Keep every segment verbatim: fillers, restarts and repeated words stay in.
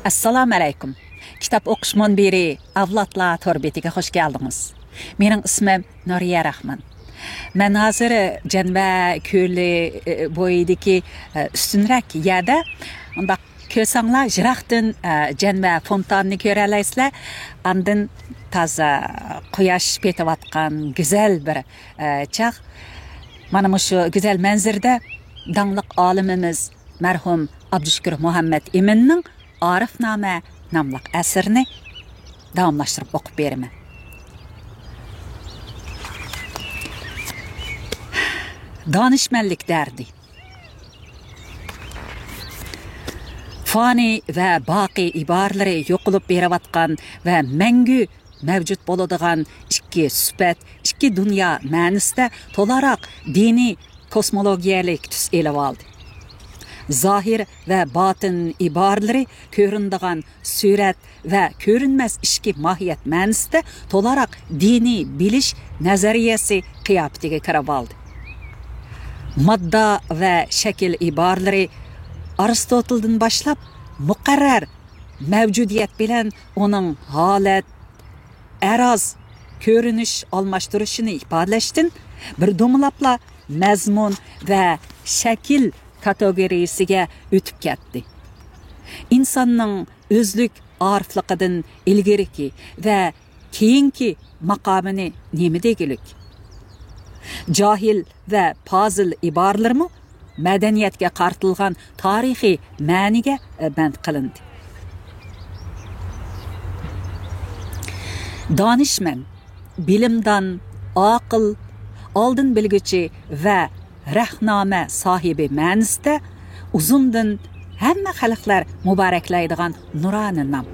ئەسسالامۇ ئەلەيكۇم. كىتاب ئوقۇش مۇنبىرى ئەۋلادلار تور بېتىگە خۇش كەلدىڭىز. مېنىڭ ئىسمىم نۇرىيە راخمان. مەن ھازىر جەنۋە كۆلى، ئى، بويىدىكى، ئى، ئۈستۈنرەك يەردە. ئۇنداق كۆرسەڭلار، يىراقتىن، ئى، جەنۋە فونتانىنى كۆرەلەيسىلەر. ئاندىن تازا قۇياش پېتىۋاتقان گۈزەل بىر، ئى، چاغ. مانا مۇشۇ گۈزەل مەنزىرىدە داڭلىق ئالىمىمىز مەرھۇم ئابدۇشۈكۈر مۇھەممەد ئىمىننىڭ ئارىفنامە ناملىق ئەسىرىنى داۋاملاشتۇرۇپ ئوقۇپ بېرىمەن. دانىشمەنلىك دەردى. فانىي ۋە باقىي ئىبارىلىرى يوقىلىپ بېرىۋاتقان ۋە مەڭگۈ مەۋجۇت بولىدىغان ئىككى سۈپەت، ئىككى دۇنيا مەنىسىدە تولاراق دىنىي كوسمولوگىيەلىك تۈس ئېلىۋالدى. زاھىر ۋە باتىن ئىبارىلىرى كۆرۈنىدىغان سۈرەت ۋە كۆرۈنمەس ئىچكى ماھىيەت مەنىسىدە تولاراق دىنىي بىلىش نەزەرىيەسى قىياپىتىگە كىرىۋالدى. ماددا ۋە شەكىل ئىبارىلىرى ئارستوتىلدىن باشلاپ مۇقەررەر مەۋجۇدىيەت بىلەن ئۇنىڭ ھالەت، ئەراز كۆرۈنۈش ئالماشتۇرۇشىنى ئىپادىلەشتىن بىر دومىلاپلا مەزمۇن ۋە شەكىل كاتېگورىيىسىگە ئۆتۈپ كەتتى. ئىنساننىڭ ئۆزلۈك ئارىفلىقىدىن ئىلگىرىكى ۋە كېيىنكى ماقامىنى نېمە دېگۈلۈك؟ جاھىل ۋە پازىل ئىبارىلىرىمۇ مەدەنىيەتكە قارىتىلغان تارىخىي مەنىگە بەند قىلىندى. دانىشمەن، بىلىمدان، ئاقىل، ئالدىن بىلگۈچى ۋە رەھنامە ساھىبى مەنىسىدە ئۇزۇندىن ھەممە خەلقلەر مۇبارەكلەيدىغان نۇرانە نام.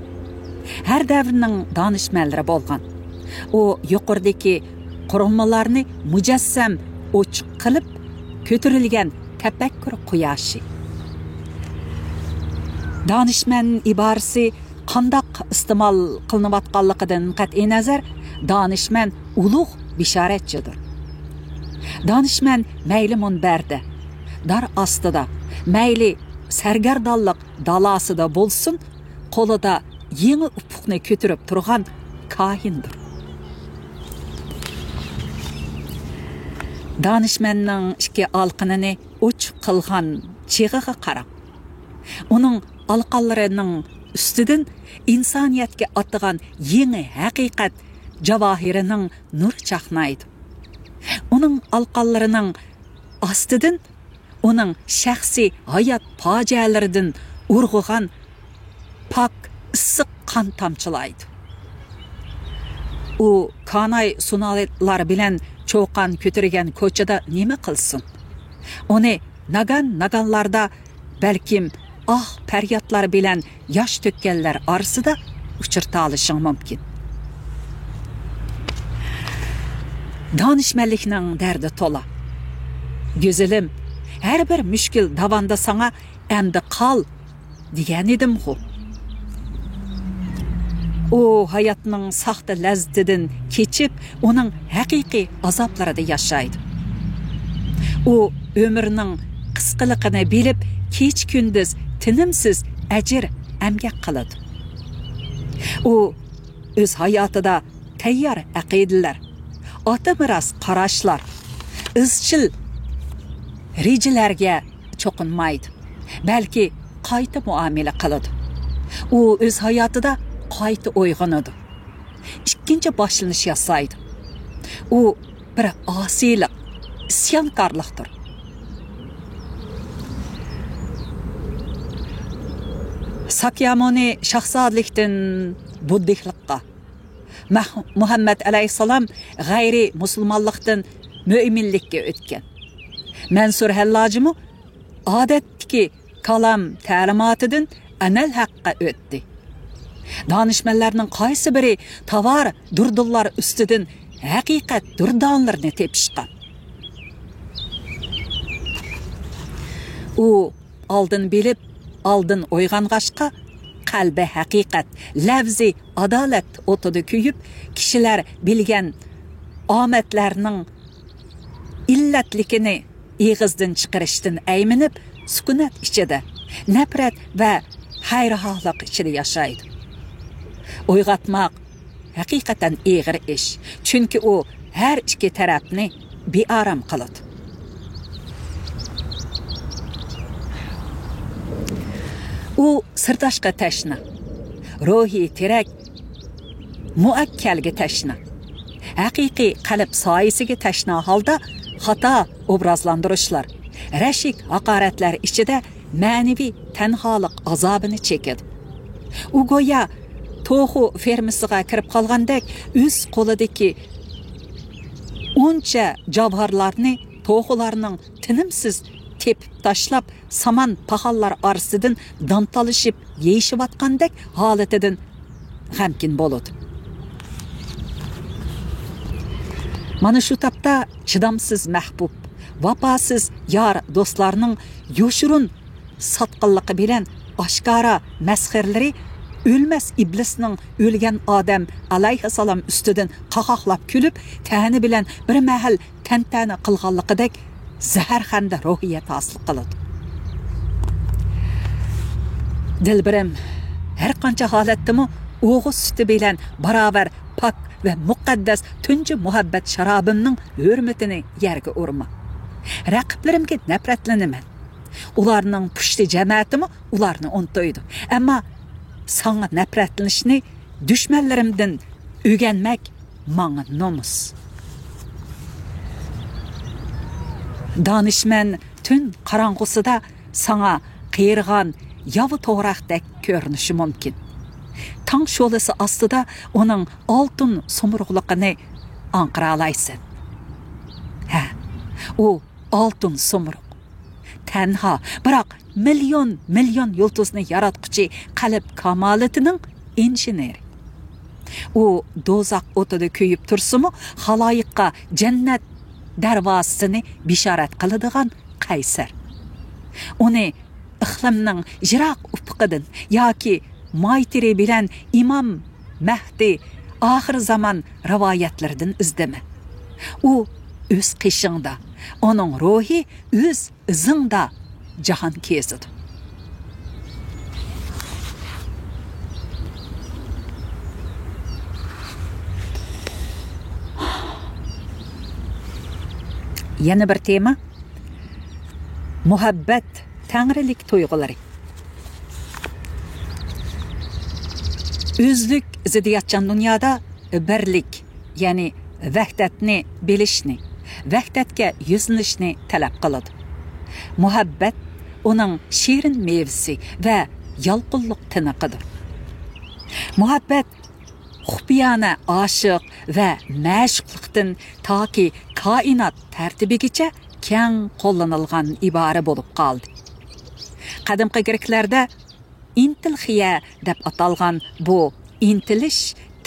ھەر دەۋرنىڭ دانىشمەنلىرى بولغان. ئۇ يۇقىرىدىكى قۇرۇلمىلارنى مۇجەسسەم ئوچۇق قىلىپ كۆتۈرۈلگەن تەپەككۇر قۇياشى. دانىشمەن ئىبارىسى قانداق ئىستېمال قىلىنىۋاتقانلىقىدىن قەتئىينەزەر، دانىشمەن ئۇلۇغ بېشارەتچىدۇر. دانىشمەن مەيلى مۇنبەردە، دار ئاستىدا، مەيلى سەرگەردانلىق دالاسىدا بولسۇن، قولىدا يېڭى ئۇپۇقنى كۆتۈرۈپ تۇرغان كاھىندۇر. دانىشمەننىڭ ئىككى ئالىقىنىنى ئوچۇق قىلغان چېغىغا قاراپ، ئۇنىڭ ئالىقانلىرىنىڭ ئۈستىدىن ئىنسانىيەتكە ئاتىغان يېڭى ھەقىقەت جاۋاھىرىنىڭ نۇرى چاقنايدۇ. ئۇنىڭ ئالىقانلىرىنىڭ ئاستىدىن ئۇنىڭ شەخسىي ھايات پاجىئەلىرىدىن ئۇرغۇغان پاك ئىسسىق قان تامچىلايدۇ. ئۇ كاناي سۇنالار بىلەن چۇقان كۆتۈرگەن كوچىدا نېمە قىلسۇن؟ ئۇنى ناگان-ناگانلاردا، بەلكىم ئاھ-پەريادلار بىلەن ياش تۆككەنلەر ئارىسىدا ئۇچرىتالىشىڭ مۇمكىن. دانىشمەنلىكنىڭ دەردى تولا. گۈزىلىم، ھەر بىر مۈشكۈل داۋاندا ساڭا «ئەمدى قال» دېگەن ئىدىمغۇ. ئۇ ھاياتنىڭ ساختا لەززىتىدىن كېچىپ، ئۇنىڭ ھەقىقىي ئازابلىرىدا ياشايدۇ. ئۇ ئۆمرىنىڭ قىسقىلىقىنى بىلىپ، كېچە-كۈندۈز تىنىمسىز ئەجىر ئەمگەك قىلىدۇ. ئۇ ئۆز ھاياتىدا تەييار ئەقىدىلەر، ئاتا مىراس قاراشلار، ئىزچىل رېجىلەرگە چوقۇنمايدۇ، بەلكى قايتا مۇئامىلە قىلىدۇ. ئۇ ئۆز ھاياتىدا قايتا ئويغىنىدۇ، ئىككىنچى باشلىنىش ياسايدۇ. ئۇ بىر ئاسىيلىق، ئىسيانكارلىقتۇر. ساكيامۇنى شاھزادىلىكتىن بۇددىھلىققا، مەھ-، مۇھەممەد ئەلەيھىسسالام غەيرىي مۇسۇلمانلىقتىن مۆمىنلىككە ئۆتكەن. مەنسۇر ھەللاجىمۇ ئادەتتىكى كالام تەلىماتىدىن ئەنەلھەققە ئۆتتى. دانىشمەنلەرنىڭ قايسى بىرى تاۋار دۇردۇنلار ئۈستىدىن ھەقىقەت دۇردانىلىرىنى تېپىشقان؟ ئۇ ئالدىن بىلىپ، ئالدىن ئويغانغاچقا، قەلبى ھەقىقەت، لەۋزى ئادالەت ئوتىدا كۆيۈپ، كىشىلەر بىلگەن ئامەتلەرنىڭ ئىللەتلىكىنى ئېغىزدىن چىقىرىشتىن ئەيمىنىپ، سۈكۈنات ئىچىدە نەپرەت ۋە غەيرىھاللىق ئىچىدە ياشايدۇ. ئويغاتماق ھەقىقەتەن ئېغىر ئىش، چۈنكى ئۇ ھەر ئىككى تەرەپنى بىئارام قىلىدۇ. ئۇ سىرداشقا تەشنا، روھىي تىرەك، مۇئەككەلگە تەشنا، ھەقىقىي قەلب سايىسىگە تەشنا ھالدا خاتا ئوبرازلاندۇرۇشلار، رەشك ھاقارەتلەر ئىچىدە مەنىۋى تەنھالىق ئازابىنى چېكىدۇ. ئۇ گويا توخۇ فېرمىسىغا كىرىپ قالغاندەك، ئۆز قولىدىكى ئۇنچە جاۋھارلارنى توخۇلارنىڭ تىنىمسىز تېپىپ تاشلاپ، سامان پاخاللار ئارىسىدىن دانتالىشىپ يېيىشىۋاتقاندەك ھالىتىدىن غەمكىن بولىدۇ. مانا شۇ تاپتا چىدامسىز مەھبۇب، ۋاپاسىز يار دوستلارنىڭ يوشۇرۇن ساتقىنلىقى بىلەن ئاشكارا مەسخىرىلىرى ئۆلمەس ئىبلىسنىڭ ئۆلگەن ئادەم ئەلەيھىسسالام ئۈستىدىن قاقاقلاپ كۈلۈپ، تەنە بىلەن بىر مەھەل تەنتەنە قىلغانلىقىدەك زەھەرخەندە روھىيەت ھاسىل قىلىدۇ. دىلبىرىم، ھەر قانچە ھالەتتىمۇ ئوغۇز سۈتى بىلەن باراۋەر پاك ۋە مۇقەددەس تۇنجى مۇھەببەت شارابىمنىڭ ھۆرمىتىنى يەرگە ئۇرما. رەقىبلىرىمگە نەپرەتلىنىمەن. ئۇلارنىڭ پۇشتى جەمەتىمۇ ئۇلارنى ئۇنتۇيدۇ. ئەمما ساڭا نەپرەتلىنىشنى دۈشمەنلىرىمدىن ئۆگەنمەك ماڭا نومۇس. دانىشمەن تۈن قاراڭغۇسىدا ساڭا قېرىغان ياۋا توغراقتەك كۆرۈنۈشى مۇمكىن. تاڭ شولىسى ئاستىدا ئۇنىڭ ئالتۇن سومۇرغىلىقىنى ئاڭقىرالايسەن. ھە، ئۇ ئالتۇن سومۇرغ. تەنھا، بىراق مىليون، مىليون يۇلتۇزنى ياراتقۇچى قەلب كامالىتىنىڭ ئىنژېنېرى. ئۇ دوزاخ ئوتىدا كۆيۈپ تۇرسىمۇ، خالايىققا جەننەت دەرۋازىسىنى بېشارەت قىلىدىغان قەيسەر. ئۇنى ئىقلىمنىڭ يىراق ئۇپۇقىدىن ياكى مايترى بىلەن ئىمام مەھدى، ئاخىر زامان رىۋايەتلىرىدىن ئىزدىمە. ئۇ ئۆز قېشىڭدا، ئۇنىڭ روھى ئۆز ئىزىڭدا جاھان كېزىدۇ. يەنە بىر تېما، مۇھەببەت، تەڭرىلىك تۇيغۇلىرى. ئۆزلۈك زىددىيەتچان دۇنيادا بىرلىك، يەنى ۋەھدەتنى بىلىشنى، ۋەھدەتكە يۈزلىنىشنى تەلەپ قىلىدۇ. مۇھەببەت ئۇنىڭ شېرىن مېۋىسى ۋە يالقۇنلۇق تىنىقىدۇر. مۇھەببەت خۇپىيانە ئاشىق ۋە مەشۇقلۇقتىن تاكى كائىنات تەرتىپىگىچە كەڭ قوللىنىلغان ئىبارە بولۇپ قالدى. قەدىمكى گرېكلەردە ئىنتىلخىيە دەپ ئاتالغان بۇ ئىنتىلىش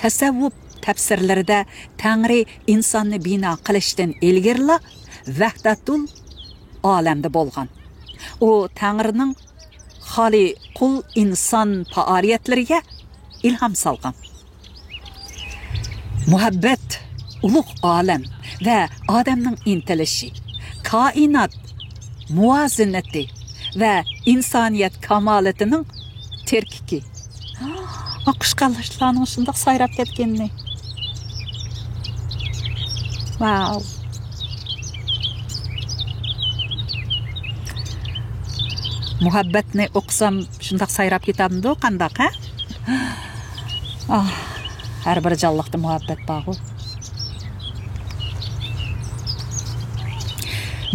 تەسەۋۋۇپ تەپسىرلىرىدە تەڭرى ئىنساننى بىنا قىلىشتىن ئىلگىرىلا ۋەھدەتۇل ئالەمدە بولغان. ئۇ تەڭرىنىڭ خالىقۇل ئىنسان پائالىيەتلىرىگە ئىلھام سالغان. مۇھەببەت، ئۇلۇغ ئالەم ۋە ئادەمنىڭ ئىنتىلىشى، كائىنات مۇۋازىنىتى ۋە ئىنسانىيەت كامالىتىنىڭ تىركىكى. قۇشقاچلارنىڭ شۇنداق سايراپ كەتكىنىنى. ۋاۋ. مۇھەببەتنى ئوقۇسام شۇنداق سايراپ كېتەمدۇ، قانداق، ھە؟ ئاھ، ھەر بىر جانلىقتا مۇھەببەت بارغۇ.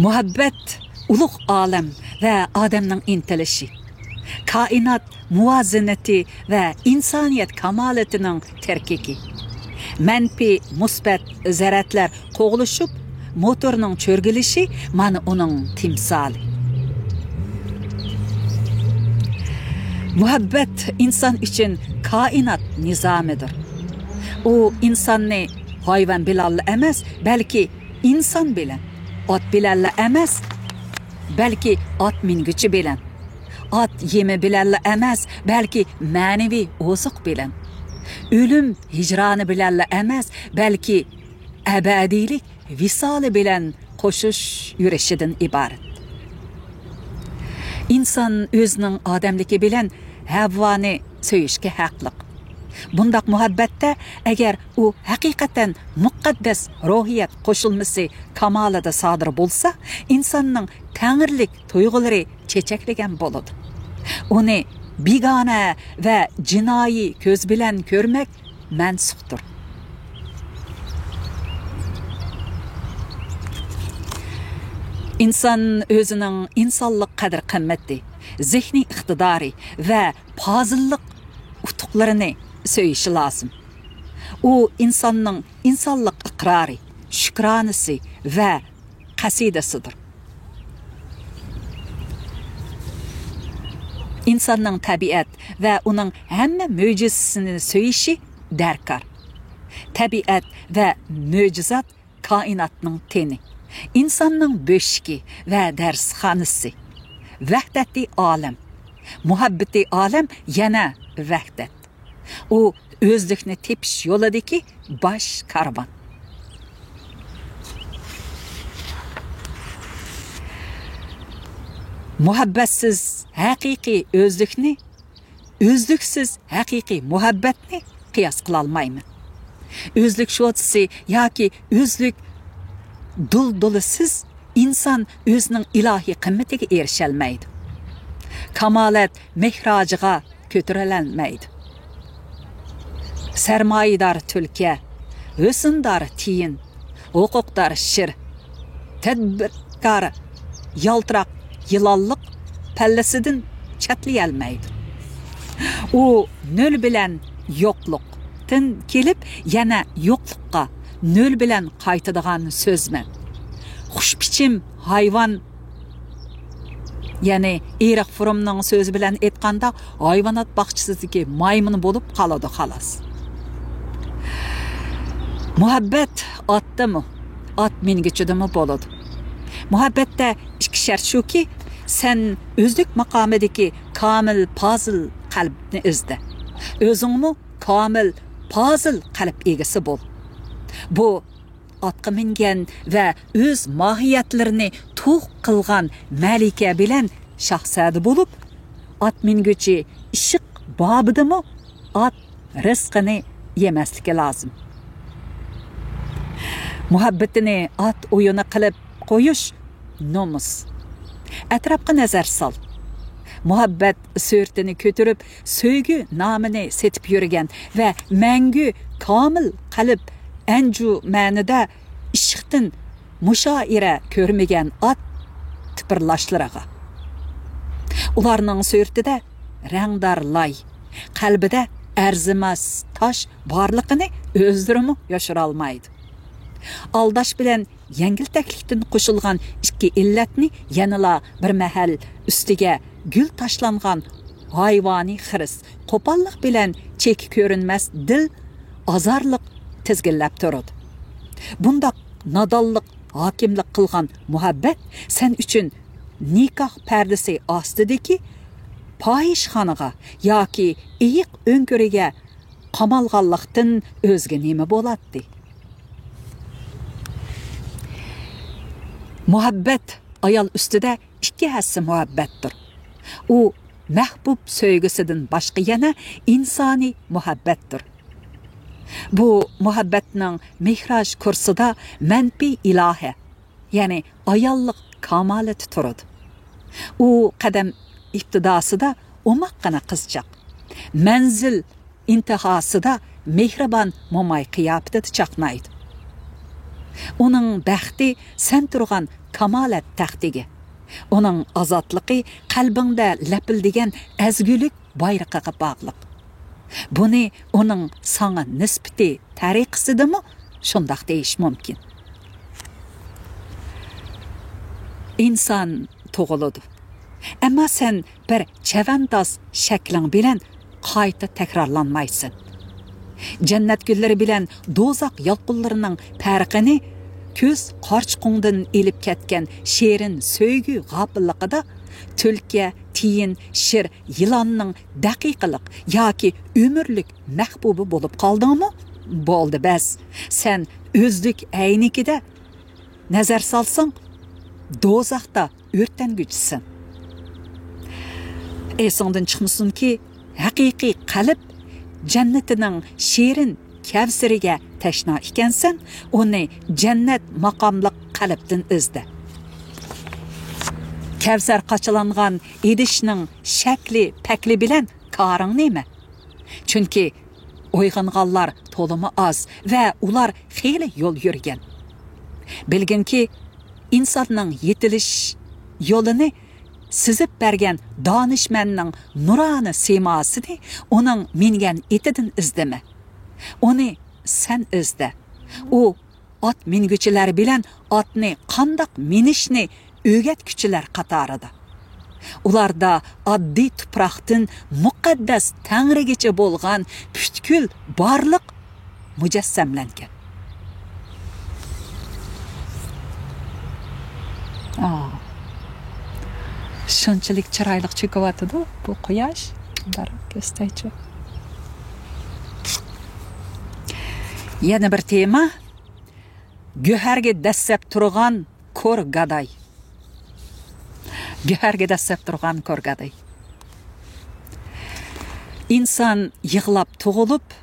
مۇھەببەت ئۇلۇغ ئالەم ۋە ئادەمنىڭ ئىنتىلىشى، كائىنات مۇۋازىنىتى ۋە ئىنسانىيەت كامالىتىنىڭ تەركىبى. مەنپىي، مۇسبەت زەرەتلەر قوغلىشىپ، موتورنىڭ چۆرگىلىشى مانا ئۇنىڭ تىمسالى. مۇھەببەت ئىنسان ئۈچۈن كائىنات نىزامىدۇر. ئۇ ئىنساننى ھايۋان بىلەنلا ئەمەس، بەلكى ئىنسان بىلەن، ئات بىلەنلا ئەمەس، بەلكى ئات مىنگۈچى بىلەن، ئات يېمى بىلەنلا ئەمەس، بەلكى مەنىۋى ئوزۇق بىلەن، ئۆلۈم ھىجرانى بىلەنلا ئەمەس، بەلكى ئەبەدىيلىك ۋىسالى بىلەن قوشۇش يۈرۈشىدىن ئىبارەت. ئىنسان ئۆزىنىڭ ئادەملىكى بىلەن ھەۋۋانى سۆيۈشكە ھەقلىق. بۇنداق مۇھەببەتتە، ئەگەر ئۇ ھەقىقەتەن مۇقەددەس روھىيەت قوشۇلمىسى كامالىدا سادىر بولسا، ئىنساننىڭ تەڭرىلىك تۇيغۇلىرى چېچەكلىگەن بولىدۇ. ئۇنى بىگانە ۋە جىنايى كۆز بىلەن كۆرمەك مەنسۇختۇر. ئىنسان ئۆزىنىڭ ئىنسانلىق قەدىر-قىممىتى، زېھنىي ئىقتىدارى ۋە پازىللىق ئۇتۇقلىرىنى سۆيۈشى لازىم. ئۇ ئىنساننىڭ ئىنسانلىق ئىقرارى، شۈكرانىسى ۋە قەسىدىسىدۇر. ئىنساننىڭ تەبىئەت ۋە ئۇنىڭ ھەممە مۆجىزىسىنى سۆيۈشى دەركار. تەبىئەت ۋە مۆجىزات كائىناتنىڭ تېنى، ئىنساننىڭ بۆشۈكى ۋە دەرسخانىسى. ۋەھدەتى ئالەم، مۇھەببىتى ئالەم يەنە ۋەھدەت. ئۇ ئۆزلۈكنى تېپىش يولىدىكى باش كارۋان. مۇھەببەتسىز ھەقىقىي ئۆزلۈكنى، ئۆزلۈكسىز ھەقىقىي مۇھەببەتنى قىياس قىلالمايمەن. ئۆزلۈك شوتىسى ياكى ئۆزلۈك دۇلدۇلىسىز ئىنسان ئۆزىنىڭ ئىلاھىي قىممىتىگە ئېرىشەلمەيدۇ. كامالەت مېھراجىغا كۆتۈرۈلەلمەيدۇ. سەرمايىدار تۈلكە، ھۆسندار تىيىن، ھوقۇقدار شىر، تەدبىركار يالتىراق يىلانلىق پەللىسىدىن چەتلىيەلمەيدۇ. ئۇ نۆل بىلەن يوقلۇقتىن كېلىپ، يەنە يوقلۇققا، نۆل بىلەن قايتىدىغان سۆزمەن. خۇشبىچىم ھايۋان، يەنى ئېرىق فرومنىڭ سۆزى بىلەن ئېيتقاندا، ھايۋانات باغچىسىدىكى مايمۇن بولۇپ قالىدۇ، خالاس. مۇھەببەت ئاتتىمۇ، ئات مىنگۈچىدىمۇ بولىدۇ. مۇھەببەتتە ئىككى شەرت شۇكى، سەن ئۆزلۈك ماقامىدىكى كامىل پازىل قەلبنى ئىزدە. ئۆزۈڭمۇ كامىل پازىل قەلب ئىگىسى بول. بۇ ئاتقا مىنگەن ۋە ئۆز ماھىيەتلىرىنى تۇغ قىلغان مەلىكە بىلەن شاھزادە بولۇپ، ئات مىنگۈچى ئىشق بابىدىمۇ ئات رىزقىنى يېمەسلىكى لازىم. مۇھەببىتىنى ئات ئويۇنى قىلىپ قويۇش نومۇس. ئەتراپقا نەزەر سال. مۇھەببەت سۈرىتىنى كۆتۈرۈپ، سۆيگۈ نامىنى سېتىپ يۈرگەن ۋە مەڭگۈ كامىل قەلب ئەنجۈمەنىدە ئىشقتىن مۇشائىرە كۆرمىگەن ئات تىپىرلاشلىرىغا. ئۇلارنىڭ سۈرىتىدە رەڭدار لاي، قەلبىدە ئەرزىمەس تاش بارلىقىنى ئۆزلىرىمۇ يوشۇرالمايدۇ. ئالداش بىلەن يەڭگىلتەكلىكتىن قوشۇلغان ئىككى ئىللەتنى يەنىلا بىر مەھەل ئۈستىگە گۈل تاشلانغان ھايۋانىي خىرىس، قوپاللىق بىلەن چېكى كۆرۈنمەس دىل ئازارلىق تىزگىنلەپ تۇرىدۇ. بۇنداق نادانلىق ھاكىملىق قىلغان مۇھەببەت سەن ئۈچۈن نىكاھ پەردىسى ئاستىدىكى پاھىشخانىغا ياكى ئېيىق ئۆڭكۈرىگە قامالغانلىقتىن ئۆزگە نېمە بولاتتى؟ مۇھەببەت ئايال ئۈستىدە ئىككى ھەسسە مۇھەببەتتۇر. ئۇ مەھبۇب سۆيگۈسىدىن باشقا يەنە ئىنسانىي مۇھەببەتتۇر. بۇ مۇھەببەتنىڭ مېھراج كۇرسىدا مەنپىي ئىلاھە، يەنى ئاياللىق كامالىتى تۇرىدۇ. ئۇ قەدەم ئىپتىداسىدا ئوماققىنا قىزچاق، مەنزىل ئىنتىھاسىدا مېھرىبان موماي قىياپىتىدە چاقنايدۇ. ئۇنىڭ بەختى سەن تۇرغان كامالەت تەختىگە، ئۇنىڭ ئازادلىقى قەلبىڭدە لەپىلدىگەن ئەزگۈلۈك بايرىقىغا باغلىق. بۇنى ئۇنىڭ ساڭا نىسبىتى تەرىقىسىدىمۇ شۇنداق دېيىش مۇمكىن. ئىنسان تۇغۇلىدۇ. ئەمما سەن بىر چەۋەنداز شەكلىڭ بىلەن قايتا تەكرارلانمايسەن. جەننەت گۈللىرى بىلەن دوزاخ يالقۇنلىرىنىڭ پەرقىنى كۆز قارىچۇقۇڭدىن ئېلىپ كەتكەن شېرىن سۆيگۈ غاپىللىقىدا تۈلكە، تىيىن، شىر، يىلاننىڭ دەقىقىلىق ياكى ئۆمۈرلۈك مەھبۇبى بولۇپ قالدىڭمۇ؟ بولدى بەس، سەن ئۆزلۈك ئەينىكىدە نەزەر سالساڭ، دوزاختا ئۆرتەنگۈچىسەن. ئېسىڭدىن چىقمىسۇنكى، ھەقىقىي قەلب جەننىتىنىڭ شېرىن كەۋسىرىگە تەشنا ئىكەنسەن، ئۇنى جەننەت ماقاملىق قەلبتىن ئىزدە. كەۋسەر قاچىلانغان ئىدىشنىڭ شەكلى پەكلى بىلەن كارىڭ نېمە؟ چۈنكى ئويغانغانلار تولىمۇ ئاز ۋە ئۇلار خېلى يول يۈرگەن. بىلگىنكى، ئىنساننىڭ يېتىلىش يولىنى سىزىپ بەرگەن دانىشمەننىڭ نۇرانە سىيماسىنى ئۇنىڭ مىنگەن ئېتىدىن ئىزدىمە. ئۇنى سەن ئىزدە. ئۇ ئات مىنگۈچىلەر بىلەن ئاتنى قانداق مىنىشنى ئۆگەتكۈچىلەر قاتارىدا. ئۇلاردا ئاددىي تۇپراقتىن مۇقەددەس تەڭرىگىچە بولغان پۈتكۈل بارلىق مۇجەسسەملەنگەن. ئا، شۇنچىلىك چىرايلىق چۆكۈۋاتىدۇ بۇ قۇياش. بارىپ كۆرسىتەيچۇ. يەنە بىر تېما. گۆھەرگە دەسسەپ تۇرغان كور گاداي. گۆھەرگە دەسسەپ تۇرغان كور گاداي. ئىنسان يىغلاپ تۇغۇلۇپ،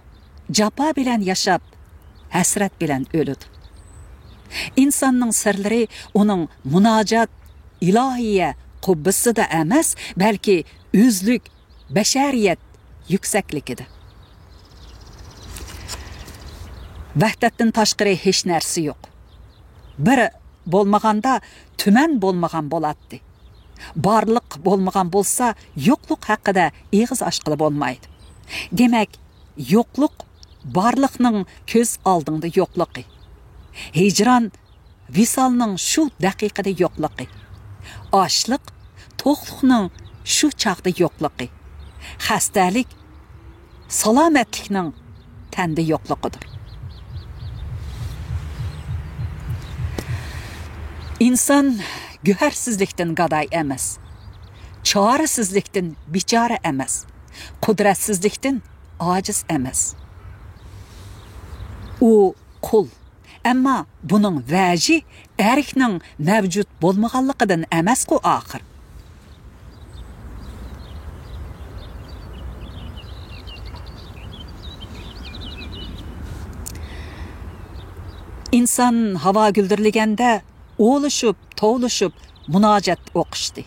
جاپا بىلەن ياشاپ، ھەسرەت بىلەن ئۆلىدۇ. ئىنساننىڭ سىرلىرى ئۇنىڭ مۇناجات، ئىلاھىيە قۇببىسىدا ئەمەس، بەلكى ئۆزلۈك بەشەرىيەت يۈكسەكلىكىدە. ۋەھدەتتىن تاشقىرى ھېچ نەرسە يوق. بىر بولمىغاندا تۈمەن بولمىغان بولاتتى. بارلىق بولمىغان بولسا، يوقلۇق ھەققىدە ئېغىز ئاچقىلى بولمايدۇ. دېمەك، يوقلۇق بارلىقنىڭ كۆز ئالدىڭدا يوقلۇقى. ھىجران ۋىسالنىڭ شۇ دەقىقىدە يوقلۇقى، ئاچلىق، توقلۇقنىڭ شۇ چاغدا يوقلۇقى، خەستەلىك، سالامەتلىكنىڭ تەندە يوقلۇقىدۇر. ئىنسان گۆھەرسىزلىكتىن گاداي ئەمەس، چارىسىزلىكتىن بىچارە ئەمەس، قۇدرەتسىزلىكتىن ئاجىز ئەمەس. ئۇ قۇل. ئەمما بۇنىڭ ۋەجى ئەركنىڭ مەۋجۇت بولمىغانلىقىدىن ئەمەسقۇ ئاخىر. ئىنسان ھاۋا گۈلدۈرلىگەندە ئولىشىپ، توۋلىشىپ، مۇناجات ئوقۇشتى.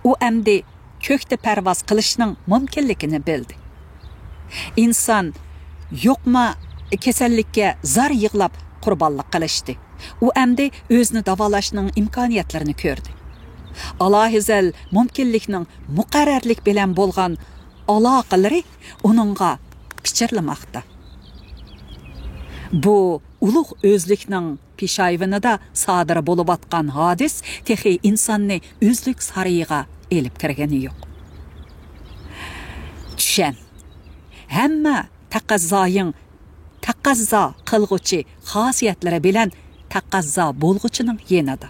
ئۇ ئەمدى كۆكتە پەرۋاز قىلىشنىڭ مۇمكىنلىكىنى بىلدى. ئىنسان يۇقما كېسەللىككە زار يىغلاپ قۇربانلىق قىلىشتى. ئۇ ئەمدى ئۆزىنى داۋالاشنىڭ ئىمكانىيەتلىرىنى كۆردى. ئالاھىزەل مۇمكىنلىكنىڭ مۇقەررەرلىك بىلەن بولغان ئالاقىلىرى ئۇنىڭغا پىچىرلىماقتا. بۇ ئۇلۇغ ئۆزلۈكنىڭ پېشايۋىنىدا سادىر بولۇۋاتقان ھادىس تېخى ئىنساننى ئۆزلۈك سارىيىغا ئېلىپ كىرگىنى يوق. چۈشەن، ھەممە تەقەززايىڭ تەقەززا قىلغۇچى خاسىيەتلىرى بىلەن تەقەززا بولغۇچىنىڭ يېنىدا.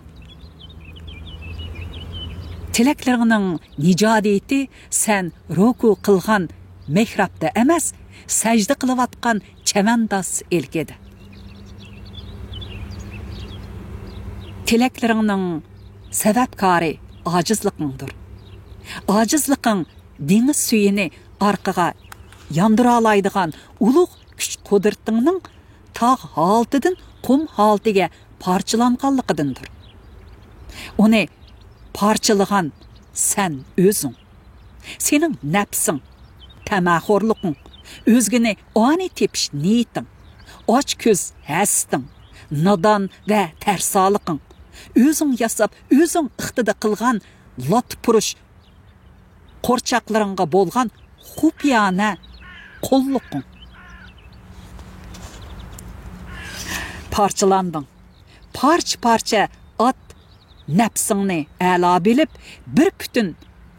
تىلەكلىرىڭنىڭ نىجادىيىتى سەن رۇكۇ قىلغان مېھرابتا ئەمەس، سەجدە قىلىۋاتقان چەۋەنداز ئىلكىدە. تىلەكلىرىڭنىڭ سەۋەبكارى ئاجىزلىقىڭدۇر. ئاجىزلىقىڭ دېڭىز سۈيىنى ئارقىغا ياندۇرالايدىغان ئۇلۇغ كۈچ-قۇدرىتىڭنىڭ تاغ ھالىتىدىن قۇم ھالىتىگە پارچىلانغانلىقىدىندۇر. ئۇنى پارچىلىغان سەن ئۆزۈڭ. سېنىڭ نەپسىڭ، تەمەخورلۇقۇڭ، ئۆزگىنى ئانىي تېپىش نىيىتىڭ، ئاچكۆز ھەسىتىڭ، نادان ۋە تەرسالىقىڭ، ئۆزۈڭ ياساپ، ئۆزۈڭ ئىقتىدا قىلغان لاتپۇرۇش قورچاقلىرىڭغا بولغان خۇپىيانە قۇللۇقۇڭ. پارچىلاندىڭ. پارچە-پارچە ئات نەپسىڭنى ئەلا بىلىپ، بىر پۈتۈن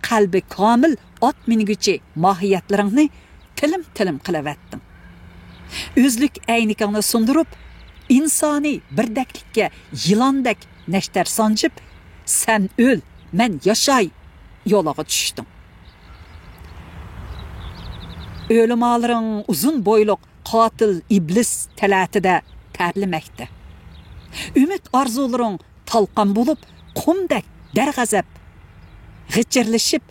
قەلبى كامىل ئات مىنگۈچى ماھىيەتلىرىڭنى تىلىم-تىلىم قىلىۋەتتىڭ. ئۆزلۈك ئەينىكىڭنى سۇندۇرۇپ، ئىنسانىي بىردەكلىككە يىلاندەك نەشتەر سانجىپ، «سەن ئۆل، مەن ياشاي» يولىغا چۈشتۈڭ. ئۆلىمالىرىڭ ئۇزۇن بويلۇق قاتىل ئىبلىس تەلەتىدە تەرلىمەكتە. ئۈمىد ئارزۇلىرىڭ تالقان بولۇپ، قۇمدەك دەرغەزەپ، غىچىرلىشىپ،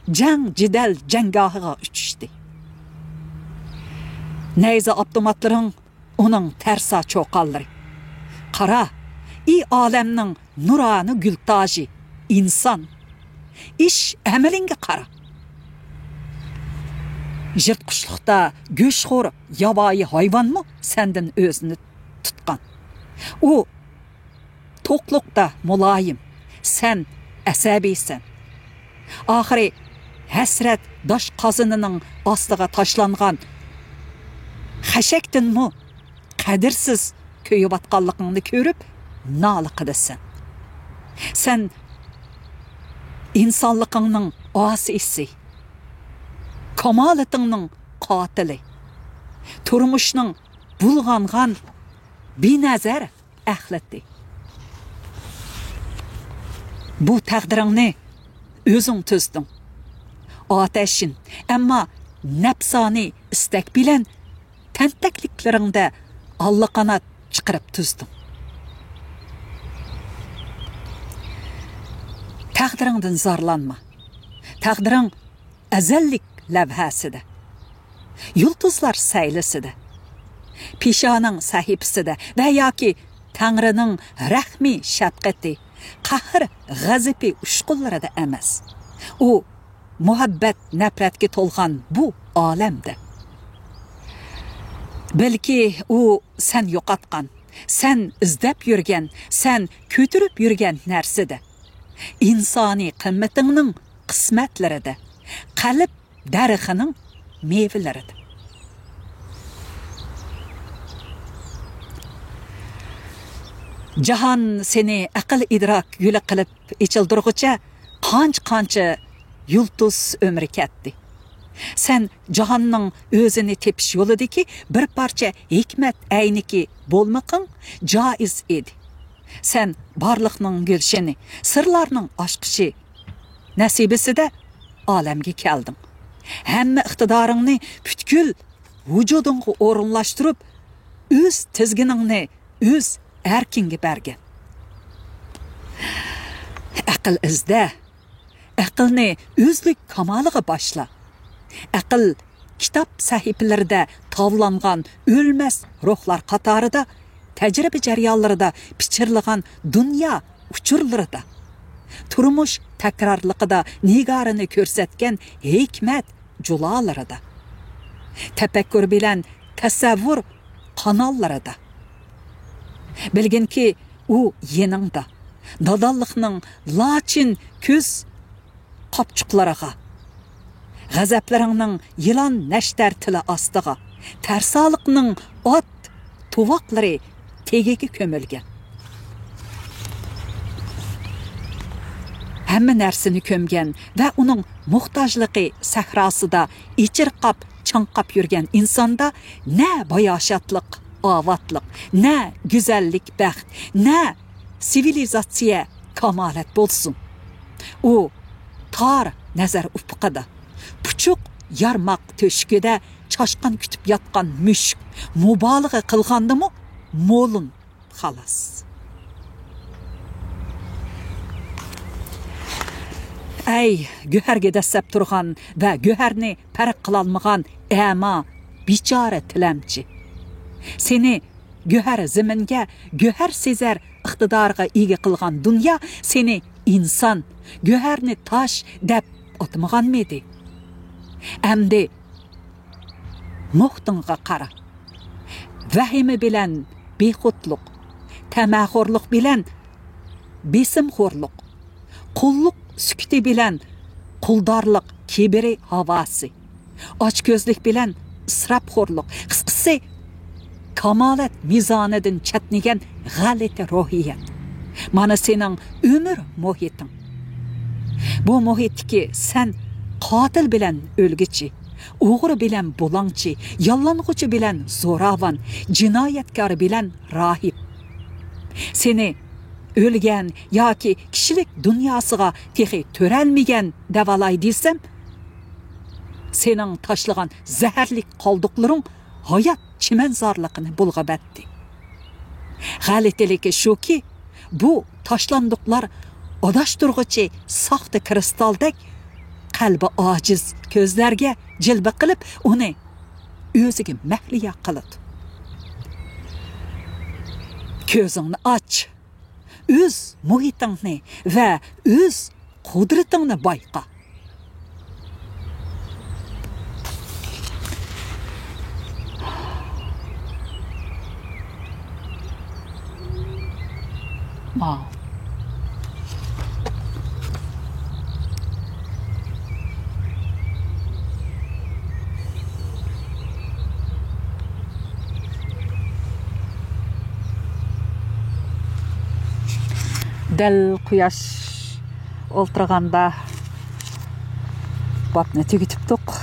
جەڭ-جېدەل جەڭگاھىغا ئۇچۇشتى. نەيزە ئاپتوماتلىرىڭ ئۇنىڭ تەرسا چوقانلىرى. قارا، ئى ئالەمنىڭ نۇرانە گۈلتاجى، ئىنسان! ئىش ئەمىلىڭگە قارا! يىرتقۇچلۇقتا گۆشخور ياۋايى ھايۋانمۇ سەندىن ئۆزىنى تۇتقان. ئۇ توقلۇقتا مۇلايىم، سەن ئەسەبىيسەن. ئاخىرى ھەسرەت داش قازىنىنىڭ ئاستىغا تاشلانغان خەشەكتىنمۇ قەدىرسىز كۆيۈۋاتقانلىقىڭنى كۆرۈپ نالە قىلىسەن. سەن ئىنسانلىقىڭنىڭ ئاسىيسى، كامالىتىڭنىڭ قاتىلى، تۇرمۇشنىڭ بۇلغانغان بىنەزەر ئەخلىتى. بۇ تەقدىرىڭنى ئۆزۈڭ تۈزدۈڭ. ئاتەشىن، ئەمما نەپسانىي ئىستەك بىلەن تەنتەكلىكلىرىڭدە ئاللىقانات چىقىرىپ تۈزدۈڭ. تەقدىرىڭدىن زارلانما. تەقدىرىڭ ئەزەللىك لەۋھەسىدە، يۇلتۇزلار سەيلىسىدە، پېشانەڭ سەھىپىسىدە ۋە ياكى تەڭرىنىڭ رەھمى، شەپقىتى، قەھرى، غەزىپى ئۇچقۇنلىرىدا ئەمەس. ئۇ مۇھەببەت، نەپرەتكە تولغان بۇ ئالەمدە. بەلكى ئۇ سەن يوقاتقان، سەن ئىزدەپ يۈرگەن، سەن كۆتۈرۈپ يۈرگەن نەرسىدە. ئىنسانىي قىممىتىڭنىڭ قىسمەتلىرىدە، قەلب دەرىخىنىڭ مېۋىلىرىدە. جاھان سېنى ئەقىل-ئىدراك گۈلى قىلىپ ئېچىلدۇرغۇچە قانچە-قانچە يۇلتۇز ئۆمرى كەتتى. سەن جاھاننىڭ ئۆزىنى تېپىش يولىدىكى بىر پارچە ھېكمەت ئەينىكى بولمىقىڭ جائىز ئىدى. سەن بارلىقنىڭ گۈلشىنى، سىرلارنىڭ ئاچقۇچى نەسىبىسىدە ئالەمگە كەلدىڭ. ھەممە ئىقتىدارىڭنى پۈتكۈل ۋۇجۇدۇڭغا ئورۇنلاشتۇرۇپ، ئۆز تىزگىنىڭنى ئۆز ئەركىڭگە بەرگەن. ئەقىل ئىزدە، ئەقىلنى ئۆزلۈك كامالىغا باشلا. ئەقىل كىتاب سەھىپىلىرىدە تاۋلانغان ئۆلمەس روھلار قاتارىدا، تەجرىبە جەريانلىرىدا پىچىرلىغان دۇنيا ئۇچۇرلىرىدا، تۇرمۇش تەكرارلىقىدا نىگارىنى كۆرسەتكەن ھېكمەت جۇلالىرىدا، تەپەككۇر بىلەن تەسەۋۋۇر قاناللىرىدا. بىلگىنكى، ئۇ يېنىڭدا، نادانلىقنىڭ لاچىن كۆز قاپچۇقلىرىغا، غەزەپلىرىڭنىڭ يىلان نەشتەر تىلى ئاستىغا، تەرسالىقنىڭ ئات تۇۋاقلىرى تېگىگە كۆمۈلگەن. ھەممە نەرسىنى كۆمگەن ۋە ئۇنىڭ موھتاجلىقى سەھراسىدا ئېچىرقاپ، چاڭقاپ يۈرگەن ئىنساندا نە باياشاتلىق، ئاۋاتلىق، نە گۈزەللىك، بەخت، نە سىۋىلىزاتسىيە، كامالەت بولسۇن. ئۇ تار نەزەر ئۇپۇقىدا، پۇچۇق يارماق تۆشۈكىدە چاشقان كۈتۈپ ياتقان مۈشۈك، مۇبالىغە قىلغاندىمۇ مولۇن، خالاس. ئەي، گۆھەرگە دەسسەپ تۇرغان ۋە گۆھەرنى پەرق قىلالمىغان ئەما، بىچارە تىلەمچى! سېنى گۆھەر زېمىنگە گۆھەر سېزەر ئىقتىدارغا ئىگە قىلغان دۇنيا سېنى ئىنسان، گۆھەرنى تاش دەپ ئاتىمىغانمىدى؟ ئەمدى موھتىڭغا قارا. ۋەھىمە بىلەن بىخۇدلۇق، تەمەخورلۇق بىلەن بېسىمخورلۇق، قۇللۇق سۈكۈتى بىلەن قۇلدارلىق كىبىرى ھاۋاسى، ئاچكۆزلۈك بىلەن ئىسراپخورلۇق، قىسقىسى، كامالەت مىزانىدىن چەتنىگەن غەلىتە روھىيەت. مانا سېنىڭ ئۆمۈر مۇھىتىڭ. بۇ مۇھىتتىكى سەن قاتىل بىلەن ئۆلگۈچى، ئوغرى بىلەن بۇلاڭچى، ياللانغۇچى بىلەن زوراۋان، جىنايەتكار بىلەن راھىب. سېنى ئۆلگەن ياكى كىشىلىك دۇنياسىغا تېخى تۆرەلمىگەن دەۋالاي دېسەم، سېنىڭ تاشلىغان زەھەرلىك قالدۇقلىرىڭ ھايات چىمەنزارلىقىنى بۇلغىۋەتتى. غەلىتىلىكى شۇكى، بۇ تاشلاندۇقلار ئاداشتۇرغۇچى ساختا كىرىستالدەك قەلبى ئاجىز كۆزلەرگە جىلۋە قىلىپ، ئۇنى ئۆزىگە مەھلىيا قىلىدۇ. كۆزۈڭنى ئاچ، ئۆز مۇھىتىڭنى ۋە ئۆز قۇدرىتىڭنى بايقا. ماۋ. دەل قۇياش ئولتۇرغاندا بابنى تۈگىتىپتۇق.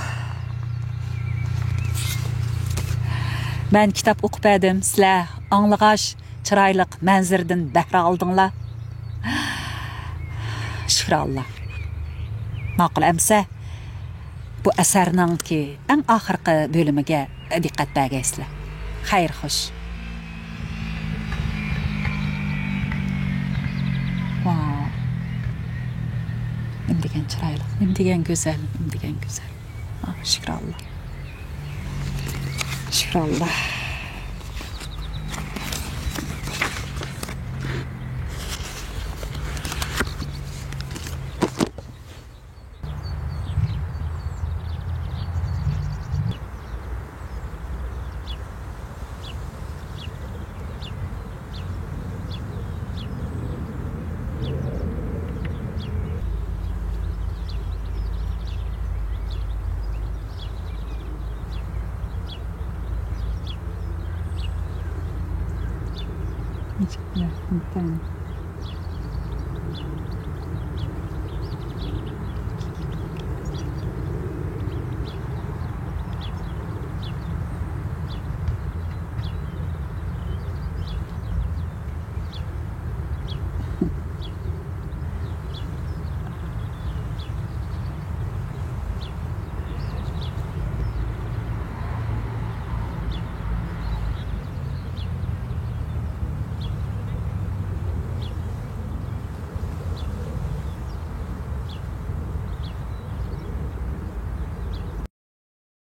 مەن كىتاب ئوقۇپ بەردىم، سىلەر ئاڭلىغاچ، چىرايلىق مەنزىرىدىن بەھرە ئالدىڭلار. شۈكرى ئاللا. ماقۇل ئەمسە، بۇ ئەسەرنىڭكى ئەڭ ئاخىرقى بۆلۈمىگە دىققەت بەرگەيسىلەر. خەير خوش. ۋاۋ. نېمە دېگەن چىرايلىق، نېمە دېگەن گۈزەل، نېمە دېگەن گۈزەل. ئاھ، شۈكرى ئاللا. شۈكرى ئاللا.